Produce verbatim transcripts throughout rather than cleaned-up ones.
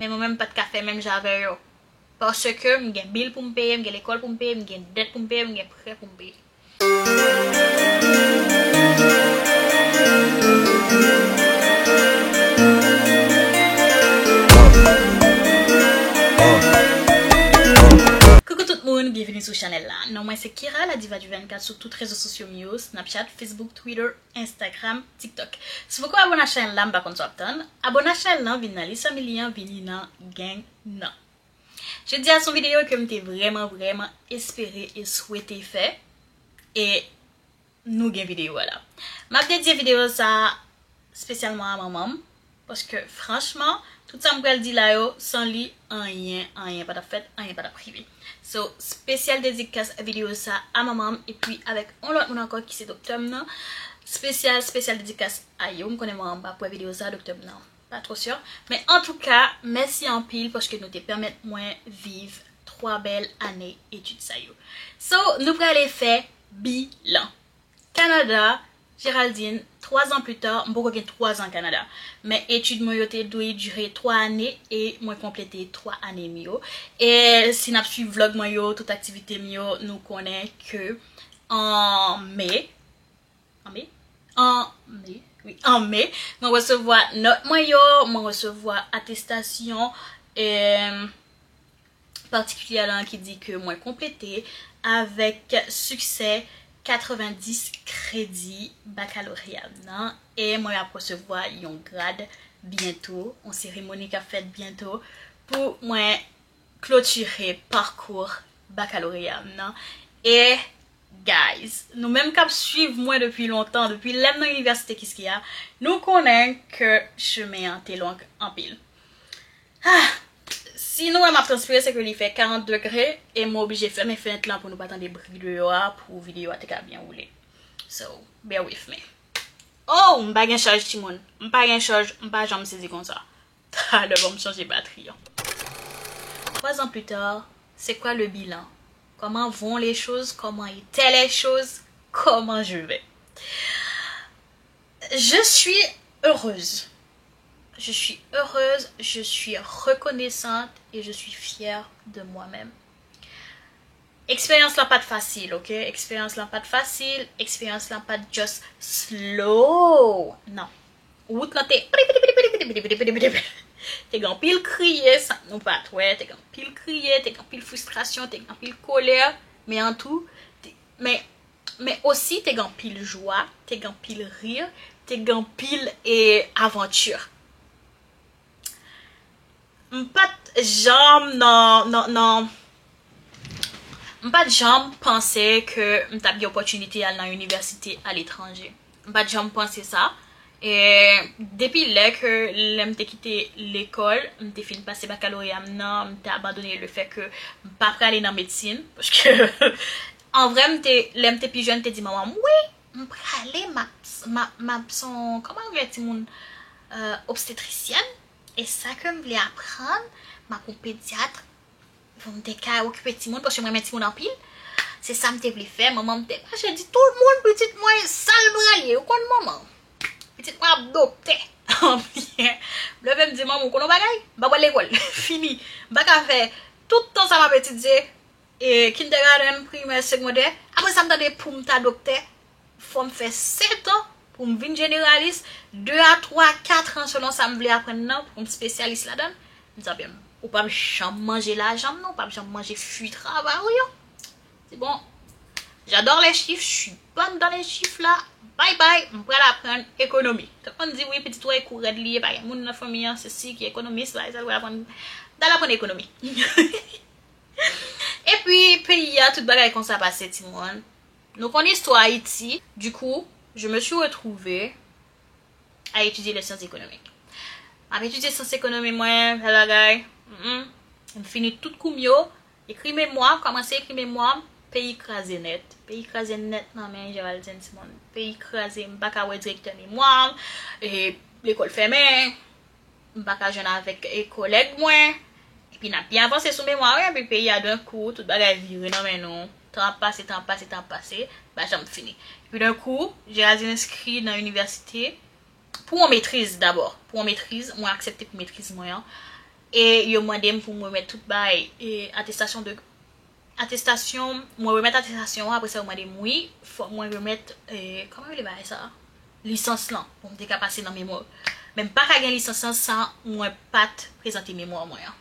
Men mwen menm m pa t ka fè menm jan avè yo. Paske m gen bil pou m peye, m gen lekòl pou m peye, m gen dèt pou m peye, m gen prè pou m peye. Koukou tout moun, byenveni sou chanèl la. Non mwen se Kira, la diva du vennkat sou tout rezo sosyo m yo, Snapchat, Facebook, Twitter, Instagram, TikTok. Si w poko abone a chanèl la, m pa konn sa w ap tann. Abone a chanèl lan, vin nan lis fanmi an, vini nan gang nan. Jodi a se yon videyo ke m te vrèman, vrèman espere e swete fè. E nou gen videyo a la. M ap dedye videyo sa a espesyalman a manman m. Paske, franchman, tout sa m pral di la yo, san li, anyen, anyen pa t ap fèt, anyen pa t ap rive. So, espesyal dedikas videyo sa a manman m, epi avèk yon lòt moun ankò ki se doktè m nan. Espesyal, espesyal dedikas a yo. M konnen manman m p ap wè videyo sa a, doktè m nan pa twò si. Men antouka, mèsi anpil paske nou te pèmèt mwen viv twa bèl ane etid sa yo. So, nou prale fè bilan. Kanada, Géraldine, twa zan pli ta, m poko gen twa zan Kanada. Men etid mwen yo te dwe dire twa ane e mwen konplete twa ane m yo. E si n ap swiv vlòg mwen yo, tout aktivite m yo, nou konnen ke an me, an me? An me, wi, an me, mwen resevwa nòt mwen yo, mwen resevwa atestasyon, e, patikilye lan ki di ke mwen konplete avèk siksè katrevendis kredi bakalorya m nan, e mwen ap resevwa yon grad byento, yon seremoni k ap fèt byento pou mwen klotire pakou bakalorya m nan. E, guys, nou menm k ap swiv mwen depi lontan, depi lè m nan inivèsite Kiskeya, nou konnen ke chemen an te long anpil. Ah, si nou wè m ap transpire, se ke li fè karant degre e m oblije fèmen fenèt lan pou nou pa tande bri deyò a, pou videyo a te ka byen woule. So, bear with me. Oh, m pa gen chaj, timoun. M pa gen chaj, m pa janm sezi konsa. Talè, ban m chanje batri an. Trois ans plus tard, c'est quoi le bilan? Comment vont les choses? Comment étaient les choses? Comment je vais? Je suis heureuse. Je suis heureuse, je suis reconnaissante et je suis fière de moi-même. Eksperyans lan pa t fasil, ok? Eksperyans lan pa t fasil, eksperyans lan pa t just slow. Non. Wout lan te, te gen anpil kriye, sa nou pa t wè, te gen anpil kriye, te gen anpil fristrasyon, te gen anpil kolè, men an tou, te, men, men osi te gen anpil jwa, te gen anpil ri, te gen anpil, e, avanti. M pa t janm nan, nan, nan, m pa t janm panse ke m t ap gen opòtinite al nan inivèsite aletranje. M pa t janm panse sa. E depi lè ke, lè m te kite lekòl, m te fin pase bakalorya m nan, m te abandone le fè ke m pa prale nan medsin, paske an vrè, m te, lè m te pi jèn, m te di manman m, wi, m prale, m ap, m ap, m ap son, kòman yo rele timoun, euh, obstétricienne. E sa ke m vle aprann, m ap yon pedyat, pou m te ka okipe timoun, paske m renmen timoun anpil. Se sa m te vle fè. Manman m te mache di tout moun pitit mwen sa l pral ye. Ou konn manman. Pitit mwen ap doktè. Anbyen. M leve m di, manman, ou konn yon bagay? M pa pral lekòl. Fini. M pa ka fè tout tan sa m ap etidye, e, kindergarten, primè, segondè. Apre sa, m tande pou m ta doktè, fò m fè sèt an pou m vin jeneralis, de a twa, kat an selon sa m vle aprann nan, pou m espesyalis ladan l. M di, anben, ou p ap janm manje lajan m non, ou p ap janm manje fwi travay ou yo. Se bon, j'adore les chiffres, je suis bonne dans les chiffres là, bye bye, m pral aprann ekonomi. Tout moun di, wi, pitit ou a kou rèd li ye, pa gen moun nan fanmi an, se si ki ekonomis, bagay sa, l pral aprann, m pral aprann ekonomi. Epi, peyi a, tout bagay konsa pase, timoun. Nou konn istwa Ayiti. Du coup, je me suis retrouvée à étudier les sciences économiques. M ap etidye syans ekonomi mwen, fè bagay. Mm, mm. M fini tout kou m yo, ekri memwa, kòmanse ekri memwa, peyi kraze nèt. Peyi kraze nèt nan men Géraldine Simon. Peyi kraze, m pa ka wè direktè memwa, e lekòl fèmen. M pa ka jwenn avèk, e, kòlèg mwen. Epi n ap byen avanse sou memwa, wi, epi peyi a, d'un coup, tout bagay vire nan men nou. Tan ap pase, tan ap pase, tan ap pase, pa janm fini. Epi d'un coup, Géraldine enskri nan inivèsite pou yon metriz dabò. Pou yon metriz, mwen aksepte pou metriz mwen an. E yo mande m pou m remèt tout bagay, e, atestasyon de, atestasyon, mwen remèt atestasyon an, apre sa yo mande m, wi, fò mwen remèt, e, kòman yo rele bagay sa? Lisans lan, pou m te ka pase nan memwa. Men m pa ka gen lisans lan san mwen pa t prezante memwa mwen an.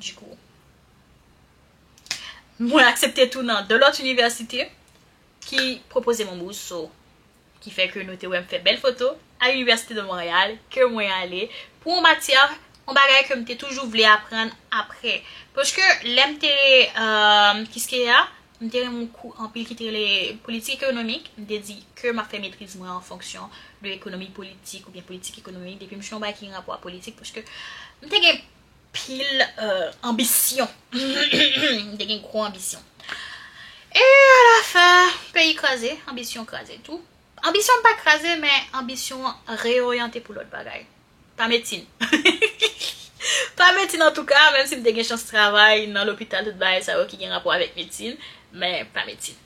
Dikou, mwen aksepte tou nan de lòt inivèsite ki pwopoze m yon bous, so, ki fè ke nou te wè m fè bèl foto a Université de Montréal, ke mwen ale pou yon matyè, yon bagay ke m te toujou vle aprann apre. Paske lè m te, euh, Kiskeya, m te renmen yon kou anpil ki te rele politik ekonomik. M te di ke m ap fè metriz mwen an fonksyon de ekonomi politik oubyen politik ekonomik, depi m jwenn yon bagay ki gen rapò a politik, paske m te gen pil, euh, anbisyon. M te gen gwo anbisyon. E alafen, peyi kraze, anbisyon kraze tou. Anbisyon pa kraze, men anbisyon an reoryante pou lòt bagay. Pa medsin. Pa medsin antouka, menm si m te gen chans travay nan lopital, tout bagay sa yo ki gen rapò avèk medsin, men pa medsin.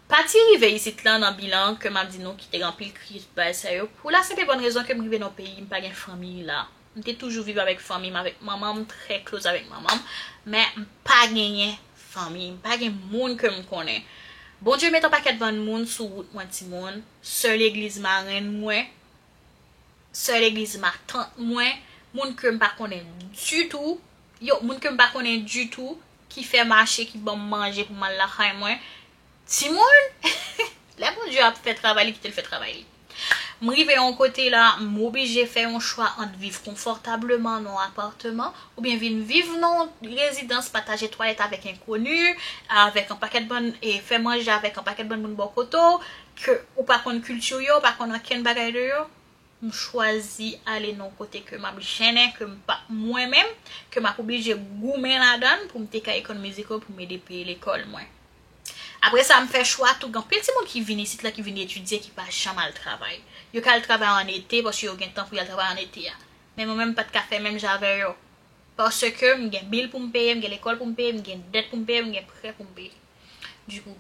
Pati rive isit lan nan bilan ke m ap di nou ki te gen anpil kriye tout bagay sa yo, pou la senp e bòn rezon ke m rive nan peyi, m pa gen fanmi la. M te toujou viv avèk fanmi m, avèk manman m, trè close avèk manman m, men m pa genyen fanmi, m pa gen moun ke m konnen. Bondye met yon pakèt bann moun sou wout mwen, timoun, sè legliz marenn mwen, sè legliz matant mwen, moun ke m pa konnen ditou, yo, moun ke m pa konnen ditou, ki fè mache, ki ban m manje pou m al lakay mwen. Timoun, lè Bondye ap fè travay li, kite l fè travay li. M rive yon kote la, m oblije fè yon chwa ant viv konfòtableman nan yon apatman, oubyen vin viv nan yon rezidans, pataje twalèt avèk enkoni, avèk yon pakèt bann, e fè manje avèk yon pakèt bann moun bò kote w, ke ou pa konn kilti yo, ou pa konn ankenn bagay de yo. M chwazi ale nan yon kote ke m ap jennen, ke m pa mwen menm, ke m ap oblije goumen ladan l pou m te ka ekonomize kòb pou m ede peye lekòl mwen. Apre sa, m fè chwa tou, gen anpil timoun ki vin isit la, ki vin etidye, ki pa janm al travay. Yo ka al travay an ete, paske yo gen tan pou y al travay an ete a. Men mwen menm, m pa t ka fè menm jan avè yo. Paske m gen bil pou m peye, m gen lekòl pou m peye, m gen dèt pou m peye, m gen prè pou m peye. Dikou,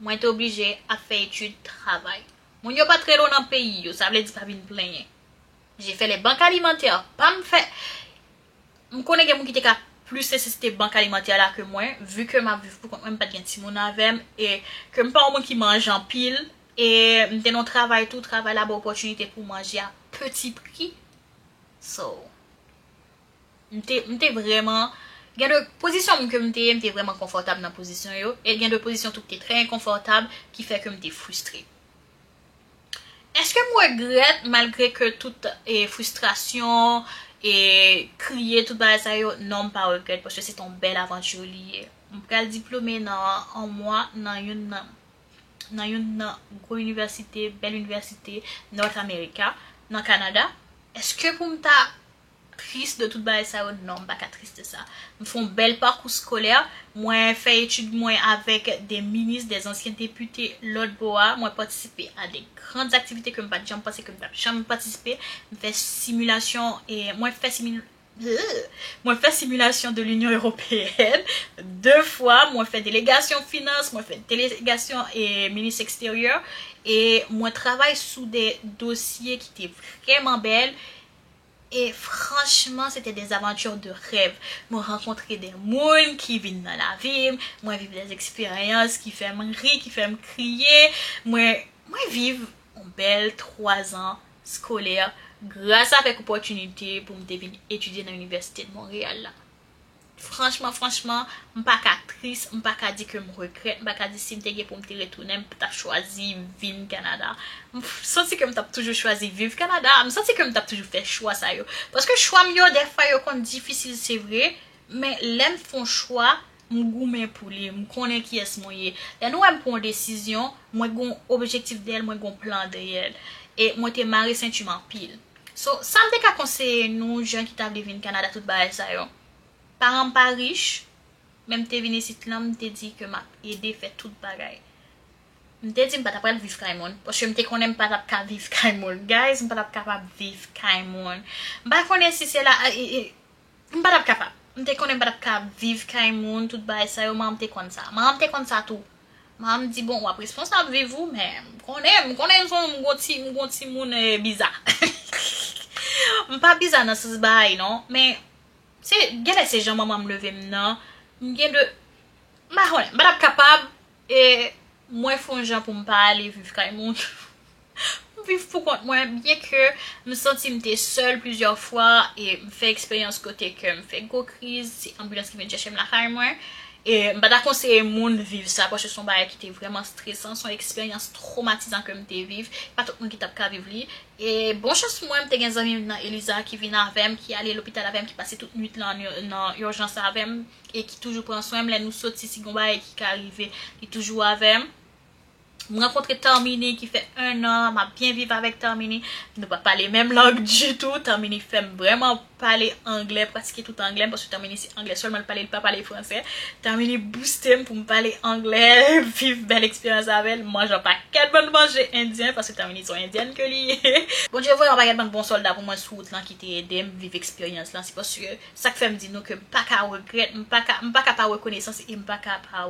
mwen te oblije ap fè etid, travay. Moun yo pa t rele w nan peyi yo, sa vle di pa vin plenyen. Je fè le bank alimantè, pa m fè. M konnen gen moun ki te ka plis nesesite bank alimantè la ke mwen, vi ke m ap viv pou kont mwen, m pa t gen timoun avè m, e ke m pa yon moun ki manje anpil, e m te nan yon travay tou, travay la ban opòtinite pou manje a peti pri. So, m te, m te vrèman, gen de pozisyon ke m te ye, m te vrèman konfòtab nan pozisyon yo, e gen de pozisyon tou ki te trè enkonfòtab, ki fè ke m te fristre. Èske m regrèt, malgre ke tout, e, fristrasyon, e, kriye, tout bagay sa yo? Non, m pa regrèt, paske se te yon bèl avanti li ye. M pral diplome nan yon mwa, nan youn nan, nan youn nan gwo inivèsite, bèl inivèsite North America, nan Kanada. Èske pou m ta tris de tout bagay sa yo? Non, m pa ka tris de sa. M fè yon bèl pakou skolè. Mwen fè etid mwen avèk de minis, de zansyen depite lòt bò a. Mwen patisipe a de grann aktivite ke m pa t janm panse ke m t ap janm patisipe. M fè similasyon, e mwen fè simil-, mwen fè similasyon de l'Union Européenne de fwa. Mwen fè delegasyon finans, mwen fè delegasyon, e, minis eksteryè. E mwen travay sou de dosye ki te vrèman bèl. E franchman, se te de zavanti de rèv. Mwen rankontre de moun ki vin nan lavi m, mwen viv de eksperyans ki fè m ri, ki fè m kriye. Mwen, mwen viv yon bèl twa zan skolè gras avèk opòtinite pou m te vin etidye nan Inivèsite de Monreyal la. Franchman, franchman, m pa ka tris, m pa ka di ke m regrèt, m pa ka di si m te gen pou m te retounen, m t ap chwazi vin Kanada. M f-, santi ke m t ap toujou chwazi viv Kanada, m santi ke m t ap toujou fè chwa sa yo. Paske chwa m yo, dèfwa yo konn difisil, se vre, men lè m fè yon chwa, m goumen pou li, m konnen kiyès mwen ye. Lè nou wè m pran yon desizyon, mwen gen yon objektif dèyè l, mwen gen yon plan dèyè l. E mwen te mare senti m anpil. So, sa m te ka konseye nou, jèn ki ta vle vin Kanada, tout bagay sa yo. Paran m pa rich, men m te vin isit lan, m te di ke m ap ede fè tout bagay. M te di m pa t ap pral viv kay moun, paske m te konnen m pa t ap ka viv kay moun. Guys, m pa t ap kapab viv kay moun. M pa konnen si se la, e, e, m pa t ap kapab. M te konnen m pa t ap ka viv kay moun, tout bagay sa yo, manman m te konn sa. Manman m te konn sa tou. Manman m di, "Bon, w ap responsab viv ou, men m konnen, m konnen m gon ti, m gon timoun, eh, biza." M pa bizarre nan sans bagay non, men se genlè se jan manman m leve m nan. M gen de, m pa konnen, m pa t ap kapab, e mwen fè yon jan pou m pa ale viv kay moun. M viv pou kont mwen, byen ke m santi m te sèl plizyè fwa, e m fè eksperyans kote ke m fè gwo kriz, se anbilans ki vin chèche m lakay mwen. E m pa ta konseye moun viv sa, paske se yon bagay ki te vrèman stresan, se yon eksperyans twomatizan ke m te viv. Pa tout moun ki t ap ka viv li. E bon chans pou mwen, m te gen zanmi m nan Eliza ki vin avè m, ki ale lopital avè m, ki pase tout nwit lan nan, nan ijans avè m, e ki toujou pran swen m. Lè nou soti, si gen yon bagay ki ka rive, li toujou avè m. M rankontre Tamini ki fè en an, m ap byen viv avèk Tamini. Nou pa pale menm lang ditou. Tamini fè m vrèman pale anglè, pratike tout anglè m, paske Tamini se anglè sèlman l pale, li pa pale fransè. Tamini booste m pou m pale anglè, viv bèl eksperyans avè l, manje yon pakèt bann manje endyen, paske Tamini se yon endyèn ke li ye. Bondye voye yon pakèt bann bon sòlda pou mwen sou wout lan ki te ede m viv eksperyans lan. Se paske sa k fè m di nou ke m pa ka regrèt, m pa ka, m pa ka pa rekonesan e m pa ka pa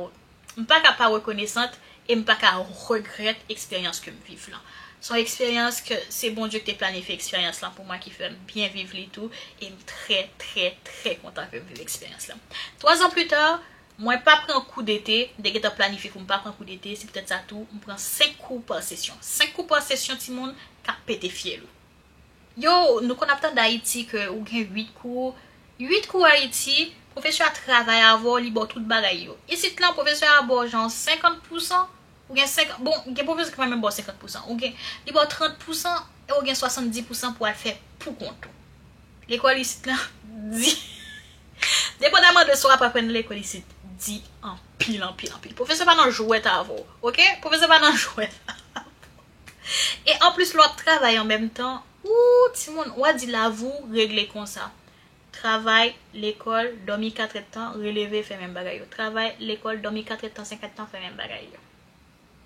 M pa ka pa rekonesant e m pa ka regrèt eksperyans ke m viv lan. Se yon eksperyans ke se Bondye ki te planifye eksperyans lan pou mwen ki fè m byen viv li tou, e m trè, trè, trè kontan ke m viv eksperyans lan. Twazan pli ta, mwen pa pran kou dete, m te gentan planifye pou m pa pran kou dete, se poutèt sa tou, m pran senk kou pa sesyon. Senk kou pa sesyon, timoun, k ap pete fyèl ou. Yo, nou konn ap tande Ayiti ke ou gen uit kou. Uit kou Ayiti, pwofesè a travay avè w, li ba w tout bagay yo. Isit lan, pwofesè a ba w jan senkant pousan, ou gen senkant, bon, gen pwofesè ki pa menm ba w senkant pousan. Ou gen, li ba w trant pousan, e ou gen swasanndis pousan pou al fè pou kont ou. Lekòl isit lan, di, depandaman de sa w ap aprann lekòl isit, di anpil, anpil, anpil. Pwofesè pa nan jwèt avè w, oke? Pwofesè pa nan jwèt avè w. E anplis, lè w ap travay an menm tan, ou, timoun, w a di lavi w regle konsa. Travay, lekòl, dòmi kat èdtan, releve, fè menm bagay yo. Travay, lekòl, dòmi kat èdtan, senk èdtan, fè menm bagay yo.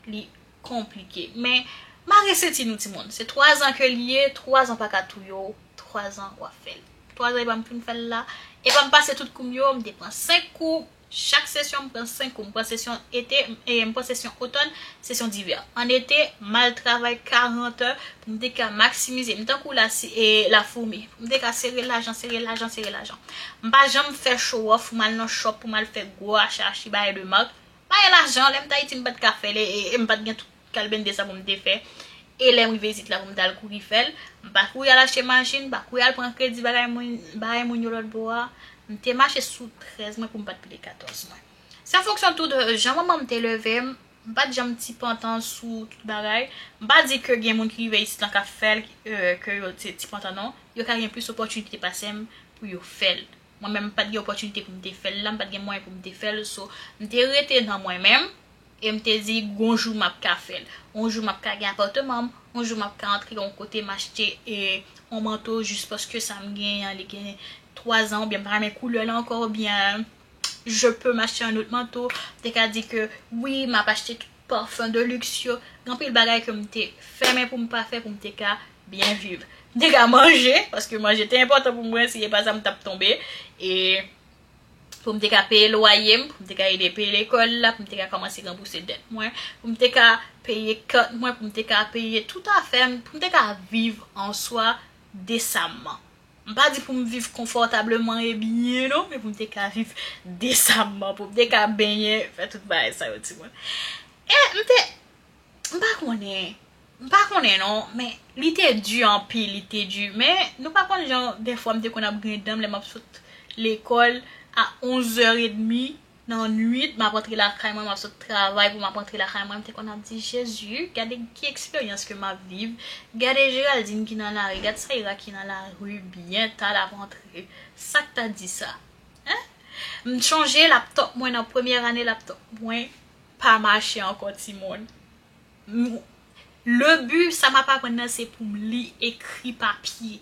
Li konplike. Men, mare senti nou, timoun. Se twazan ke li ye, twazan pa ka touye w, twazan w ap fè l. Twazan epa m fin fè l la. Epa m pase tout kou m yo, m te pran senk kou. Chak sesyon, m pran senk kou. M pran sesyon ete, e, m pran sesyon otòn, sesyon divè. An ete, m al travay karant è pou m te ka maksimize. M tankou la, si, e, lafoumi. Pou m te ka sere lajan, sere lajan, sere lajan. M pa janm fè show off, m al nan shop pou m al fè gwo acha, achte bagay de mak. M pa gen lajan, lè m t Ayiti, m pa t ka fè l, e, e m pa t gen tout kalbende sa pou m te fè. E lè m rive isit la pou m t al kouri fè l, m pa kouri al achte machin, m pa kouri al pran kredi bagay moun, bagay moun yo lòt bò a. M te mache sou trèz mwen pou m pa t pile katòz mwen. Se an fonksyon tou de jan manman m te leve m, m pa t janm ti pantan sou tout bagay. M pa di ke gen moun ki rive isit lan k ap fè l, e, ke yo se ti pantan non. Yo ka gen plis opòtinite pase m pou yo fè l. Mwen menm, m pa t gen opòtinite pou m te fè l la, m pa t gen mwayen pou m te fè l. So, m te rete nan mwen menm, e m te di, gon jou m ap ka fè l. Yon jou m ap ka gen apatman m, yon jou m ap ka antre yon kote, m achte, e, yon manto jis paske sa m genyen an, li gen twazan, oubyen m pa renmen koulè l ankò, oubyen je peux m'acheter un autre manteau. M te ka di ke, wi, m ap achte tout pafen de luxe yo. Gen anpil bagay ke m te fèmen pou m pa fè, pou m te ka byen viv. M te ka manje, paske manje te enpòtan pou mwen, si se pa sa, m t ap tonbe. E pou m te ka peye lwaye m, pou m te ka ede peye lekòl la, pou m te ka kòmanse ranbouse dèt mwen, pou m te ka peye kat mwen, pou m te ka peye tout afè m, pou m te ka viv an swa desamman. M pa di pou m viv konfòtableman e byen non, men pou m te ka viv desamman, pou m te ka benyen, fè tout bagay sa yo, timoun. E m te, m pa konnen, m pa konnen non, men li te di anpil, li te di. Men nou pa konn jan dèfwa m te konn ap griyen dan m lè m ap sot lekòl a onz è edmi nan nwit, m ap antre lakay mwen, m ap sot travay pou m ap antre lakay mwen, m te konn ap di, Jezi, gade ki eksperyans ke m ap viv, gade Géraldine ki nan lari, gad Saïra ki nan lari byen ta l ap antre, sa k ta di sa? Hein? M chonje laptop mwen nan premyè ane laptop mwen pa mache ankò, timoun. M- Le but, sa m ap aprann nan, se pou m li, ekri papye.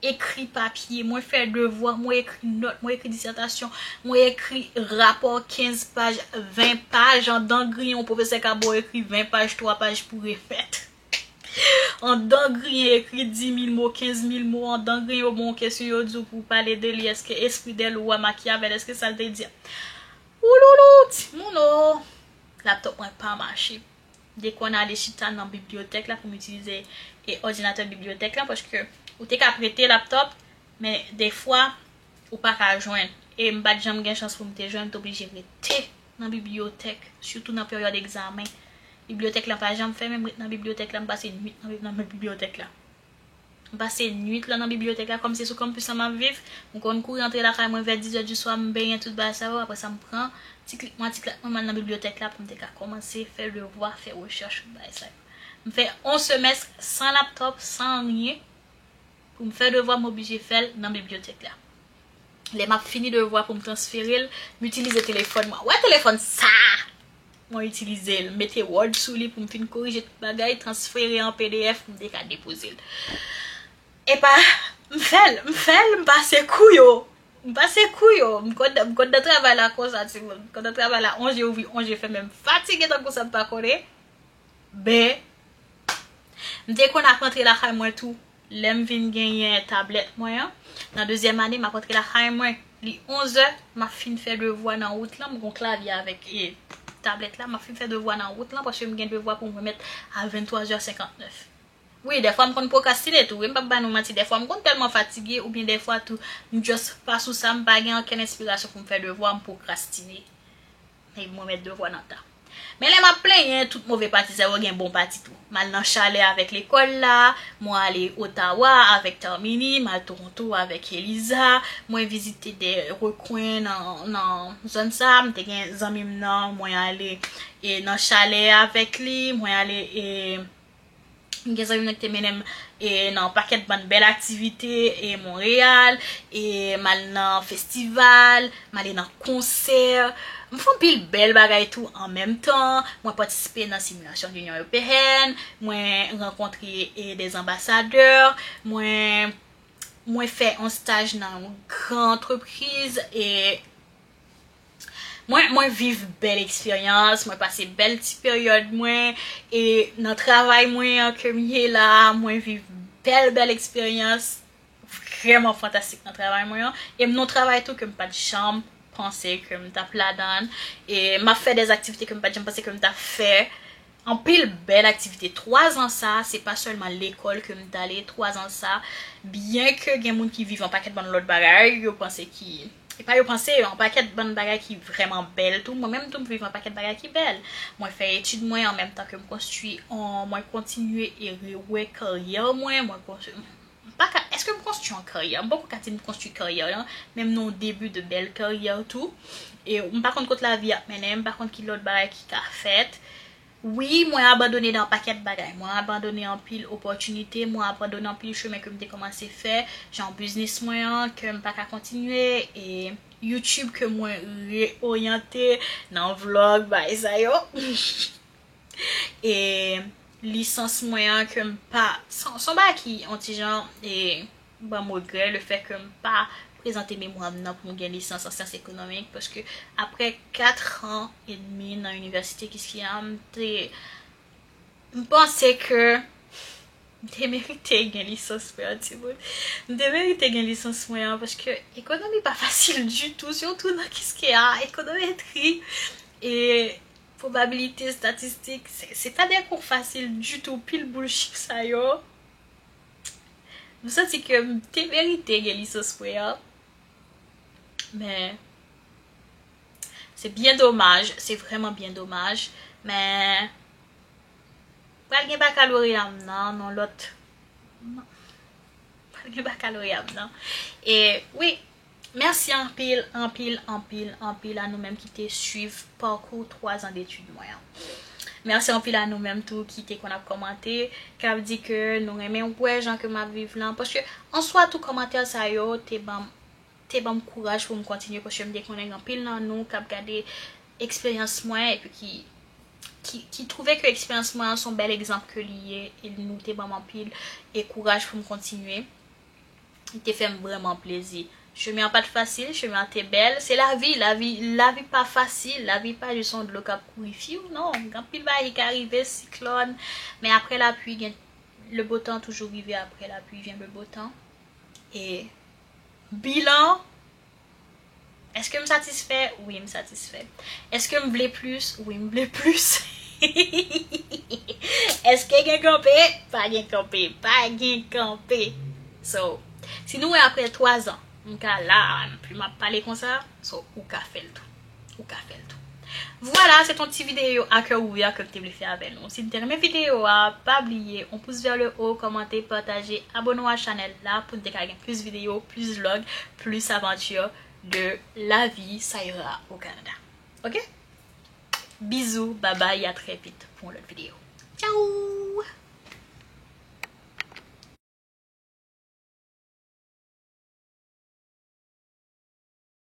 Ekri papye, mwen fè devwa, mwen ekri nòt, mwen ekri disètasyon, mwen ekri rapò kenz paj, ven paj, andan griyen, yon pwofesè ka ba w ekri ven paj, twa paj pou remèt. Andan griyen, ekri dis mil mo, kenz mil mo, andan griyen, yo ba w kesyon, yo di w pou w pale de li, èske Esprit des Lois, Machiavel, èske sa l te di a? Ouloulou, timoun o! Laptop mwen pa mache. M te konn ale chita nan bibliyotèk la pou m itilize, e, òdinatè bibliyotèk la, paske Ou te ka prete laptòp, men defwa, ou pa ka jwenn. E m pa t janm gen chans pou m te jwenn, m te oblije rete nan bibliyotèk, sitou nan peryòd egzamen. Bibliyotèk la pa janm fèmen, m ret nan bibliyotèk la, m pase nwit nan, nan bibliyotèk la. M pase nwit lan nan bibliyotèk la, kòm se sou kanpis lan m ap viv. M konn kouri antre lakay mwen vè diz è di swa, m benyen tout bagay sa yo. Apre sa, m pran ti klik mwen, ti klak mwen, m al nan bibliyotèk la pou m te ka kòmanse fè devwa, fè rechèch, tout bagay sa yo. M fè yon semès san laptòp, san anyen, pou m fè devwa, m oblije fè l nan bibliyotèk la. Lè m ap fini devwa pou m transfere l, m itilize telefòn mwen. Wè telefòn sa! Mwen itilize l, mete Word sou li pou m fin korije tout bagay, transfere an P D F pou m te ka depoze l. Epa, m fè l, m fè l, m pase kou yo. M pase kou yo. M konn, m konn nan travay la konsa, timoun. M konn nan travay la, on je ouvri, on je fèmen. M fatige tankou sa m pa konnen. Ben, m te konn ap rantre lakay mwen tou. Lè m vin genyen tablèt mwen an, nan dezyèm ane, m ap rantre lakay mwen. Li onzè, m ap fin fè devwa nan wout lan. M gon klavye avèk e, tablèt la. M ap fin fè devwa nan wout lan paske m gen devwa pou m remèt a venntwa zè senkantnèf. Wi, dèfwa m konn pwokrastine tou. Wi, m p ap ba nou manti. Dèfwa m konn tèlman fatige oubyen dèfwa tou, m just pa sou sa, m pa gen okenn enspirasyon pou m fè devwa, m pwokrastine. E mwen met devwa nan ta. Men lè m ap plenyen, tout move pati sa yo gen bon pati tou. M al nan chalè avèk lekòl la, mwen ale Ottawa avèk Termini, m al Toronto avèk Eliza, mwen vizite de rekwen nan, nan zòn sa, m te gen zanmi m nan, mwen ale e nan chalè avèk li, mwen ale e M gen zanmi m nan ki te mennen m e nan pakèt bann bèl aktivite e Monreyal, e m al nan festival, m ale nan konsè. M fè anpil bèl bagay tou an menm tan. Mwen patisipe nan similasyon Linyon Ewopeyèn, mwen rankontre e de anbasadè, mwen, mwen fè yon staj nan yon gran antrepriz e Mwen, mwen viv bèl eksperyans, mwen pase bèl ti peryòd mwen, e nan travay mwen an ke m ye la, mwen viv bèl, bèl eksperyans vrèman fantastik nan travay mwen an. E m nan travay tou ke m pa t janm panse ke m t ap ladan l. E m ap fè de aktivite ke m pa t janm panse ke m t ap fè. Anpil bèl aktivite. Twa zan sa, se pa sèlman lekòl ke m t ale, twa zan sa, byen ke gen moun ki viv yon pakèt bann lòt bagay, yo panse ki, e pa yo panse, yon pakèt bann bagay ki vrèman bèl tou. Mwen menm tou, m viv yon pakèt bagay ki bèl. Mwen fè etid mwen, an menm tan ke m konstwi, an, mwen kontinye e rewè karyè mwen, mwen konstwi, m pa ka, èske m konstwi yon karyè? M poko ka di m konstwi karyè lan, men m nan yon debi de bèl karyè tou. E m pa konn kot lavi ap mennen m, m pa konn ki lòt bagay ki ka fèt. Wi, mwen abandone nan pakèt bagay. Mwen abandone anpil opòtinite, mwen abandone anpil chemen ke m te kòmanse fè, jan biznis mwen an, ke m pa ka kontinye, e YouTube ke mwen reoryante nan vlog, bagay sa yo. E lisans mwen an ke m pa, se, se yon bagay ki yon ti jan, e, ban m regrè, le fè ke m pa prezante memwa m nan pou m gen lisans an syans ekonomik, paske apre kat an edmi nan inivèsite Kiskeya, m te, m panse ke m te merite gen lisans mwen an, timoun. M te merite gen lisans mwen an, paske ekonomi pa fasil ditou, sitou nan Kiskeya, ekonometri e pwobabilite, estatistik, se, se pa de kou fasil ditou, pil boul chif sa yo. M santi ke m te merite gen lisans mwen an. Men, se byen domaj, se vrèman byen domaj. Men, pral gen bakaloreya m nan, nan lòt, pral gen bakaloreya m nan. E, wi, mèsi anpil, anpil, anpil, anpil a nou menm ki te swiv pakou twa zan detid mwen an. Mèsi anpil a nou menm tou ki te konn ap kòmante, k ap di ke nou renmen wè jan ke m ap viv lan. Paske, an swa, tou kòmantè sa yo te ban m, te ban m kouraj pou m kontinye, paske m te konnen gen anpil nan nou k ap gade eksperyans mwen, epi ki, ki, ki twouve ke eksperyans mwen an se yon bèl egzanp ke li ye, e nou te ban m anpil e kouraj pou m kontinye. Li te fè m vrèman plezi. Chemen an pa t fasil, chemen an te bèl. Se lavi, lavi, lavi pa fasil, lavi pa jis yon dlo k ap kouri fiw, non. Gen anpil bagay ki ka rive, siklòn. Men apre lapli, gen, le beau temps toujou rive, après la pluie vient le beau temps. E bilan, èske m satisfè? Wi, m satisfè. Èske m vle plis? Wi, m vle plis. Èske gen kanpe? Pa gen kanpe. Pa gen kanpe. So, si nou wè apre twa zan, m ka la, m ap pale konsa, so, ou ka fè l tou. Ou ka fè l tou. Vwala, se yon ti videyo a kè ouvè ke m te vle fè avè nou. Si n te renmen videyo a, pa bliye yon pous vè le o, kòmante, pataje, abone w a chanèl la pou n te ka gen plis videyo, plis vlog, plis avanti de lavi Saïra au Canada. Ok? Bizou, babay, a trè vit pou yon lòt videyo. Tchao!